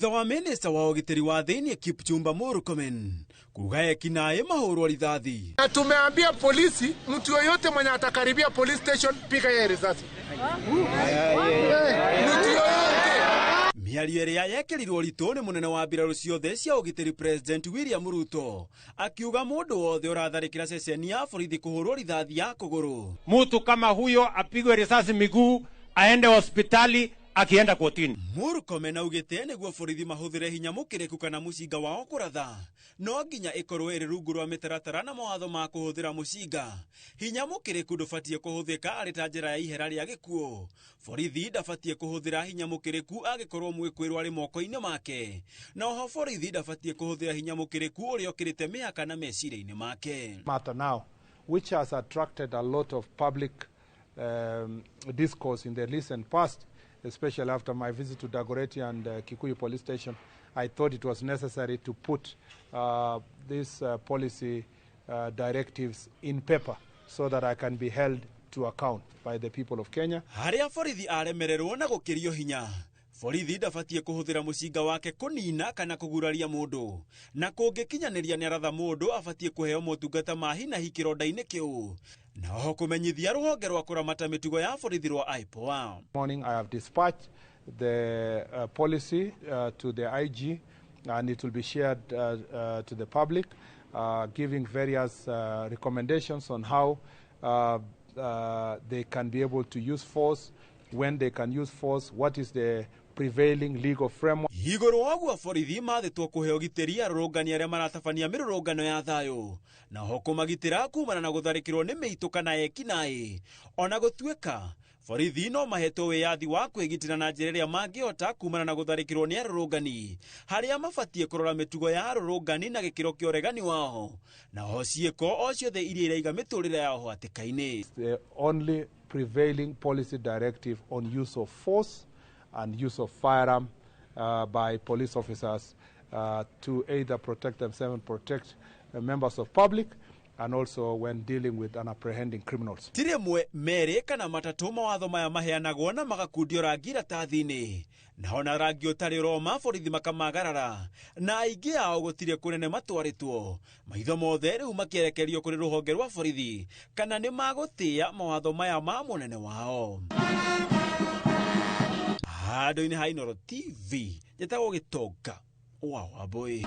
Thutha wa minista wa ũgitĩri wa thĩinĩ Kipchumba Murkomen kuga ekinaĩ mahũrwo rithathi. Na tumeambia polisi, mtu yoyote mwenye atakaribia police station, piga yeye risasi. Mtu yoyote. Mĩario ĩrĩa yekĩrirwo ritũ nĩ mũnene wa mbirarũ ciothe cia ũgitĩri President William Ruto akiuga mũndũ wothe ũratharĩkĩra ceceni ya borithi kũhũrwo rithathi ya kũgũrũ. Mtu kama huyo apigwe risasi miguu, aende hospitali akienda kotini. Murkomen augĩte nĩguo borithi mahũthĩre hinya mũkĩrĩku kana mũcinga wao kũratha no nginya ĩkorwo ĩrĩ rungu rwa mĩtaratara na mawatho ma kũhũthĩra mũcinga. Hinya mũkĩrĩku ndũbatiĩ kũhũthĩka arĩ ta njĩra ya ihera rĩa gĩkuũ. Borithi ndabatiĩ kũhũthĩra hinya mũkĩrĩku angĩkorwo mwĩkwĩrwo arĩ moko-inĩ make. Na oho borithi ndabatiĩ kũhũthĩra hinya mũkĩrĩku ũrĩa ũkĩrĩte mĩhaka na meciria-inĩ make. Matter now, which has attracted a lot of public discourse in the recent past, especially after my visit to Dagoretti and Kikuyu police station, I thought it was necessary to put these policy directives in paper so that I can be held to account by the people of Kenya. Harĩa borithi aremererwo na gũkĩrio hinya, borithi ndabatiĩ kũhũthĩra mũcinga wake kũnina kana kũguraria mũndũ, na kũngĩkinyanĩria nĩ aratha mũndũ abatiĩ kũheo motungata ma hi na hi kĩronda-inĩ kĩu, na oho kũmenyithia rũhonge rwa kũramata mĩtugo ya borithi rwa IPOA. Morning, I have dispatched the policy to the IG, and it will be shared to the public, giving various recommendations on how they can be able to use force, when they can use force, what is the prevailing legal framework. Igũrũ wa ũguo borithi mathĩtwo kũhe ũgitĩri arũrũngani arĩa maratabania mĩrũrũngano ya thayũ, na oho kũmagitĩra kumana na gũtharĩkĩrwo nĩ mĩitũ kana ekinaĩ. Ona gũtuĩka borithi no mahetwo wĩyathi wa kwĩgitĩra na njĩra ĩrĩa mangĩhota kumana na gũtharĩkĩrwo nĩ arũrũngani, harĩa mabatiĩ kũrora mĩtugo ya arũrũngani na gĩkĩro kĩa ũregani wao, na oho ciĩko o ciothe iria iraiga mĩtũrĩre yao hatĩka-inĩ. The only prevailing policy directive on use of force and use of firearm by police officers to either protect themselves and protect members of public, and also when dealing with and apprehending criminals. Ti rĩmwe merĩ kana matatũ mawatho maya maheanagwo na magakundio rangi iratathi-inĩ, na ona rangi ũtarĩ ũroma borithi makamagarara, na aingĩ ao gũtirĩ kũnene matwarĩtwo. Maitho mothe rĩu makĩerekerio kũrĩ rũhonge rwa borithi kana nĩ magũtĩĩa mawatho maya ma mũnene wao. Handũ-inĩ ha Inooro TV, njĩtagwo Gĩtonga wa Wambũi.